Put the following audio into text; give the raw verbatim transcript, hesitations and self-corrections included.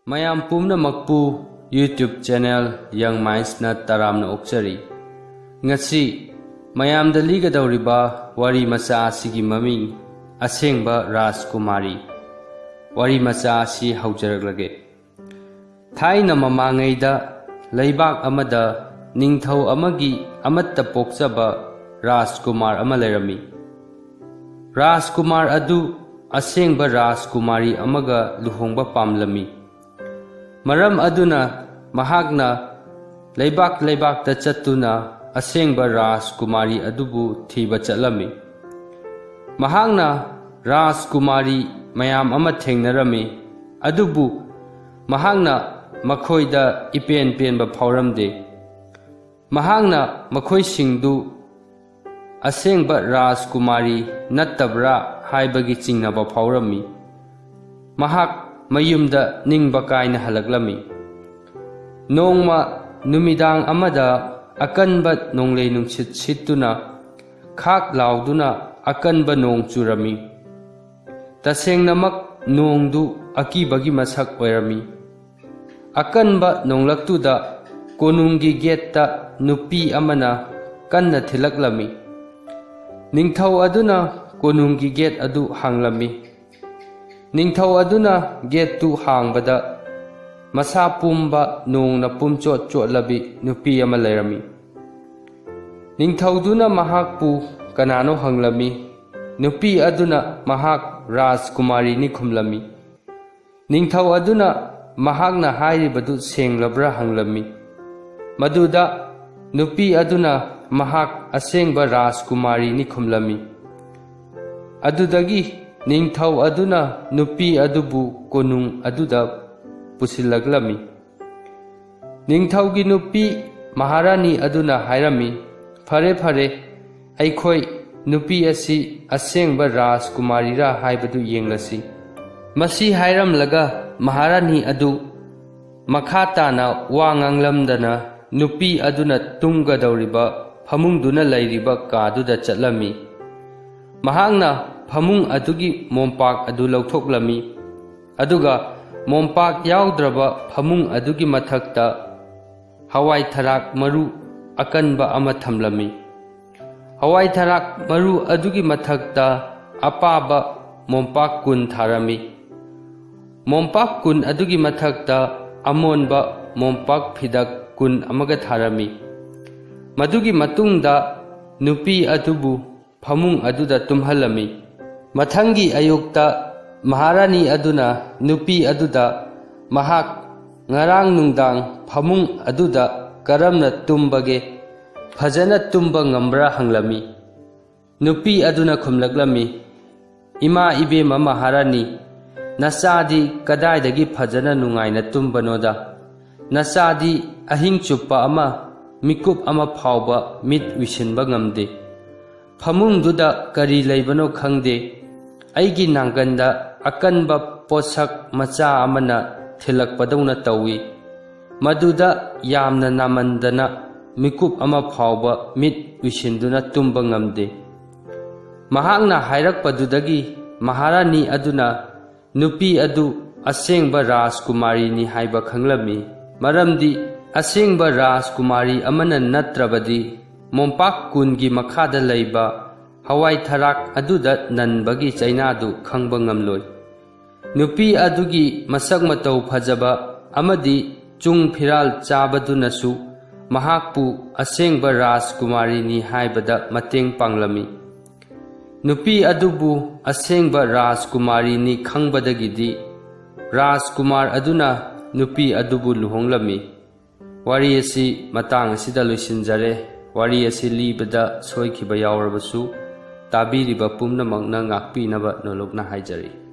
ꯃꯌꯥꯝ ꯄꯨꯝꯅꯃꯛꯄꯨ YouTube channel Young Mindsꯅ ꯇꯔꯥꯝꯅ ꯑꯣꯛꯆꯔꯤ꯫ ꯉꯁꯤ ꯃꯌꯥꯝꯗ ꯂꯤꯒꯗꯧꯔꯤꯕ ꯋꯥꯔꯤ ꯃꯆꯥ ꯑꯁꯤꯒꯤ ꯃꯃꯤꯡ ꯑꯁꯦꯡꯕ ꯔꯥꯖꯀꯨꯃꯥꯔꯤ꯫ ꯋꯥꯔꯤ ꯃꯆꯥ ꯑꯁꯤ ꯍꯧꯖꯔꯛꯂꯒꯦ꯫ ꯊꯥꯏꯅ ꯃꯃꯥꯡꯉꯩꯗ ꯂꯩꯕꯥꯛ ꯑꯃꯗ ꯅꯤꯡꯊꯧ ꯑꯃꯒꯤ ꯑꯃꯠꯇ ꯄꯣꯛꯆꯕ ꯔꯥꯖꯀꯨꯃꯥꯔ ꯑꯃ ꯂꯩꯔꯝꯃꯤ꯫ ꯔꯥꯖꯀꯨꯃꯥꯔ ꯑꯗꯨ ꯑꯁꯦꯡꯕ ꯔꯥꯖꯀꯨꯃꯥꯔꯤ ꯑꯃꯒ ꯂꯨꯍꯣꯡꯕ ꯄꯥꯝꯂꯝꯃꯤ꯫ ꯃꯔꯝ ꯑꯗꯨꯅ ꯃꯍꯥꯛꯅ ꯂꯩꯕꯥꯛ ꯂꯩꯕꯥꯛꯇ ꯆꯠꯇꯨꯅ ꯑꯁꯦꯡꯕ ꯔꯥꯖꯀꯨꯃꯥꯔꯤ ꯑꯗꯨꯕꯨ ꯊꯤꯕ ꯆꯠꯂꯝꯃꯤ꯫ ꯃꯍꯥꯛꯅ ꯔꯥꯖꯀꯨꯃꯥꯔꯤ ꯃꯌꯥꯝ ꯑꯃ ꯊꯦꯡꯅꯔꯝꯃꯤ, ꯑꯗꯨꯕꯨ ꯃꯍꯥꯛꯅ ꯃꯈꯣꯏꯗ ꯏꯄꯦꯟ ꯄꯦꯟꯕ ꯐꯥꯎꯔꯝꯗꯦ꯫ ꯃꯍꯥꯛꯅ ꯃꯈꯣꯏꯁꯤꯡꯗꯨ ꯑꯁꯦꯡꯕ ꯔꯥꯖꯀꯨꯃꯥꯔꯤ ꯅꯠꯇꯕ꯭ꯔꯥ ꯍꯥꯏꯕꯒꯤ ꯆꯤꯡꯅꯕ ꯐꯥꯎꯔꯝꯃꯤ꯫ ꯃꯍꯥꯛ ꯃꯌꯨꯝꯗ ꯅꯤꯡꯕ ꯀꯥꯏꯅ ꯍꯜꯂꯛꯂꯝꯃꯤ꯫ ꯅꯣꯡꯃ ꯅꯨꯃꯤꯗꯥꯡ ꯑꯃꯗ ꯑꯀꯟꯕ ꯅꯣꯡꯂꯩ ꯅꯨꯡꯁꯤꯠ ꯁꯤꯠꯇꯨꯅ ꯈꯥꯛ ꯂꯥꯎꯗꯨꯅ ꯑꯀꯟꯕ ꯅꯣꯡ ꯆꯨꯔꯝꯃꯤ꯫ ꯇꯁꯦꯡꯅꯃꯛ ꯅꯣꯡꯗꯨ ꯑꯀꯤꯕꯒꯤ ꯃꯁꯛ ꯑꯣꯏꯔꯝꯃꯤ꯫ ꯑꯀꯟꯕ ꯅꯣꯡꯂꯛꯇꯨꯗ ꯀꯣꯅꯨꯡꯒꯤ ꯒꯦꯠꯇ ꯅꯨꯄꯤ ꯑꯃꯅ ꯀꯟꯅ ꯊꯤꯜꯂꯛꯂꯝꯃꯤ꯫ ꯅꯤꯡꯊꯧ ꯑꯗꯨꯅ ꯀꯣꯅꯨꯡꯒꯤ ꯒꯦꯠ ꯑꯗꯨ ꯍꯥꯡꯂꯝꯃꯤ꯫ ꯅꯤꯡꯊꯧ ꯑꯗꯨꯅ ꯒꯦꯠꯇꯨ ꯍꯥꯡꯕꯗ ꯃꯁꯥ ꯄꯨꯝꯕ ꯅꯣꯡꯅ ꯄꯨꯝꯆꯣꯠ ꯆꯣꯠꯂꯕꯤ ꯅꯨꯄꯤ ꯑꯃ ꯂꯩꯔꯝꯃꯤ꯫ ꯅꯤꯡꯊꯧꯗꯨꯅ ꯃꯍꯥꯛꯄꯨ ꯀꯅꯥꯅꯣ ꯍꯪꯂꯝꯃꯤ꯫ ꯅꯨꯄꯤ ꯑꯗꯨꯅ ꯃꯍꯥꯛ ꯔꯥꯖꯀꯨꯃꯥꯔꯤꯅꯤ ꯈꯨꯝꯂꯝꯃꯤ꯫ ꯅꯤꯡꯊꯧ ꯑꯗꯨꯅ ꯃꯍꯥꯛꯅ ꯍꯥꯏꯔꯤꯕꯗꯨ ꯁꯦꯡꯂꯕ꯭ꯔꯥ ꯍꯪꯂꯝꯃꯤ꯫ ꯃꯗꯨꯗ ꯅꯨꯄꯤ ꯑꯗꯨꯅ ꯃꯍꯥꯛ ꯑꯁꯦꯡꯕ ꯔꯥꯖꯀꯨꯃꯥꯔꯤꯅꯤ ꯈꯨꯝꯂꯝꯃꯤ꯫ ꯑꯗꯨꯗꯒꯤ ꯅꯤꯡꯊꯧ ꯑꯗꯨꯅ ꯅꯨꯄꯤ ꯑꯗꯨꯕꯨ ꯀꯣꯅꯨꯡ ꯑꯗꯨꯗ ꯄꯨꯁꯤꯜꯂꯛꯂꯝꯃꯤ꯫ ꯅꯤꯡꯊꯧꯒꯤ ꯅꯨꯄꯤ ꯃꯍꯥꯔꯥꯅꯤ ꯑꯗꯨꯅ ꯍꯥꯏꯔꯝꯃꯤ, "ꯐꯔꯦ, ꯐꯔꯦ, ꯑꯩꯈꯣꯏ ꯅꯨꯄꯤ ꯑꯁꯤ ꯑꯁꯦꯡꯕ ꯔꯥꯖꯀꯨꯃꯥꯔꯤꯔꯥ ꯍꯥꯏꯕꯗꯨ ꯌꯦꯡꯂꯁꯤ꯫" ꯃꯁꯤ ꯍꯥꯏꯔꯝꯂꯒ ꯃꯍꯥꯔꯥꯅꯤ ꯑꯗꯨ ꯃꯈꯥ ꯇꯥꯅ ꯋꯥ ꯉꯥꯡꯂꯝꯗꯅ ꯅꯨꯄꯤ ꯑꯗꯨꯅ ꯇꯨꯝꯒꯗꯧꯔꯤꯕ ꯐꯃꯨꯡꯗꯨꯅ ꯂꯩꯔꯤꯕ ꯀꯥꯗꯨꯗ ꯆꯠꯂꯝꯃꯤ꯫ ꯃꯍꯥꯛꯅ ꯐꯃꯨꯡ ꯑꯗꯨꯒꯤ ꯃꯣꯝꯄꯥꯛ ꯑꯗꯨ ꯂꯧꯊꯣꯛꯂꯝꯃꯤ, ꯑꯗꯨꯒ ꯃꯣꯝꯄꯥꯛ ꯌꯥꯎꯗ꯭ꯔꯕ ꯐꯃꯨꯡ ꯑꯗꯨꯒꯤ ꯃꯊꯛꯇ ꯍꯋꯥꯏ ꯊꯔꯥꯛ ꯃꯔꯨ ꯑꯀꯟꯕ ꯑꯃ ꯊꯝꯂꯝꯃꯤ꯫ ꯍꯋꯥꯏ ꯊꯔꯥꯛ ꯃꯔꯨ ꯑꯗꯨꯒꯤ ꯃꯊꯛꯇ ꯑꯄꯥꯕ ꯃꯣꯝꯄꯥꯛ ꯀꯨꯟ ꯊꯥꯔꯝꯃꯤ꯫ ꯃꯣꯝꯄꯥꯛ ꯀꯨꯟ ꯑꯗꯨꯒꯤ ꯃꯊꯛꯇ ꯑꯃꯣꯟꯕ ꯃꯣꯝꯄꯥꯛ ꯐꯤꯗꯛ ꯀꯨꯟ ꯑꯃꯒ ꯊꯥꯔꯝꯃꯤ꯫ ꯃꯗꯨꯒꯤ ꯃꯇꯨꯡꯗ ꯅꯨꯄꯤ ꯑꯗꯨꯕꯨ ꯐꯃꯨꯡ ꯑꯗꯨꯗ ꯇꯨꯝꯍꯜꯂꯝꯃꯤ꯫ ꯃꯊꯪꯒꯤ ꯑꯌꯨꯛꯇ ꯃꯍꯥꯔꯥꯅꯤ ꯑꯗꯨꯅ ꯅꯨꯄꯤ ꯑꯗꯨꯗ ꯃꯍꯥꯛ ꯉꯔꯥꯡ ꯅꯨꯡꯗꯥꯡ ꯐꯃꯨꯡ ꯑꯗꯨꯗ ꯀꯔꯝꯅ ꯇꯨꯝꯕꯒꯦ, ꯐꯖꯅ ꯇꯨꯝꯕ ꯉꯝꯕ꯭ꯔꯥ ꯍꯪꯂꯝꯃꯤ꯫ ꯅꯨꯄꯤ ꯑꯗꯨꯅ ꯈꯨꯝꯂꯛꯂꯝꯃꯤ, "ꯏꯃꯥ ꯏꯕꯦꯝꯃ ꯃꯍꯥꯔꯥꯅꯤ, ꯅꯆꯥꯗꯤ ꯀꯗꯥꯏꯗꯒꯤ ꯐꯖꯅ ꯅꯨꯡꯉꯥꯏꯅ ꯇꯨꯝꯕꯅꯣꯗ? ꯅꯆꯥꯗꯤ ꯑꯍꯤꯡ ꯆꯨꯞꯄ ꯑꯃ ꯃꯤꯀꯨꯞ ꯑꯃ ꯐꯥꯎꯕ ꯃꯤꯠ ꯎꯏꯁꯤꯟꯕ ꯉꯝꯗꯦ꯫ ꯐꯃꯨꯡꯗꯨꯗ ꯀꯔꯤ ꯂꯩꯕꯅꯣ ꯈꯪꯗꯦ꯫ ꯑꯩꯒꯤ ꯅꯥꯒꯟꯗ ꯑꯀꯟꯕ ꯄꯣꯠꯁꯛ ꯃꯆꯥ ꯑꯃꯅ ꯊꯤꯜꯂꯛꯄꯗꯧꯅ ꯇꯧꯏ꯫ ꯃꯗꯨꯗ ꯌꯥꯝꯅ ꯅꯥꯃꯟꯗꯅ ꯃꯤꯀꯨꯞ ꯑꯃ ꯐꯥꯎꯕ ꯃꯤꯠ ꯎꯏꯁꯤꯟꯗꯨꯅ ꯇꯨꯝꯕ ꯉꯝꯗꯦ꯫" ꯃꯍꯥꯛꯅ ꯍꯥꯏꯔꯛꯄꯗꯨꯗꯒꯤ ꯃꯍꯥꯔꯥꯅꯤ ꯑꯗꯨꯅ ꯅꯨꯄꯤ ꯑꯗꯨ ꯑꯁꯦꯡꯕ ꯔꯥꯖꯀꯨꯃꯥꯔꯤꯅꯤ ꯍꯥꯏꯕ ꯈꯪꯂꯝꯃꯤ꯫ ꯃꯔꯝꯗꯤ ꯑꯁꯦꯡꯕ ꯔꯥꯖꯀꯨꯃꯥꯔꯤ ꯑꯃꯅ ꯅꯠꯇ꯭ꯔꯕꯗꯤ ꯃꯣꯝꯄꯥꯛ ꯀꯨꯟꯒꯤ ꯃꯈꯥꯗ ꯂꯩꯕ ꯍꯋꯥꯏ ꯊꯔꯥꯛ ꯑꯗꯨꯗ ꯅꯟꯕꯒꯤ ꯆꯩꯅꯥꯗꯨ ꯈꯪꯕ ꯉꯝꯂꯣꯏ꯫ ꯅꯨꯄꯤ ꯑꯗꯨꯒꯤ ꯃꯁꯛ ꯃꯇꯧ ꯐꯖꯕ ꯑꯃꯗꯤ ꯆꯨꯡ ꯐꯤꯔꯥꯜ ꯆꯥꯕꯗꯨꯅꯁꯨ ꯃꯍꯥꯛꯄꯨ ꯑꯁꯦꯡꯕ ꯔꯥꯖꯀꯨꯃꯥꯔꯤꯅꯤ ꯍꯥꯏꯕꯗ ꯃꯇꯦꯡ ꯄꯥꯡꯂꯝꯃꯤ꯫ ꯅꯨꯄꯤ ꯑꯗꯨꯕꯨ ꯑꯁꯦꯡꯕ ꯔꯥꯖꯀꯨꯃꯥꯔꯤꯅꯤ ꯈꯪꯕꯗꯒꯤꯗꯤ ꯔꯥꯖꯀꯨꯃꯥꯔ ꯑꯗꯨꯅ ꯅꯨꯄꯤ ꯑꯗꯨꯕꯨ ꯂꯨꯍꯣꯡꯂꯝꯃꯤ꯫ ꯋꯥꯔꯤ ꯑꯁꯤ ꯃꯇꯥꯡ ꯑꯁꯤꯗ ꯂꯣꯏꯁꯤꯟꯖꯔꯦ꯫ ꯋꯥꯔꯤ ꯑꯁꯤ ꯂꯤꯕꯗ ꯁꯣꯏꯈꯤꯕ ꯌꯥꯎꯔꯕꯁꯨ ꯇꯥꯕꯤꯔꯤꯕ ꯄꯨꯝꯅꯃꯛꯅ ꯉꯥꯛꯄꯤꯅꯕ ꯅꯣꯂꯨꯛꯅ ꯍꯥꯏꯖꯔꯤ꯫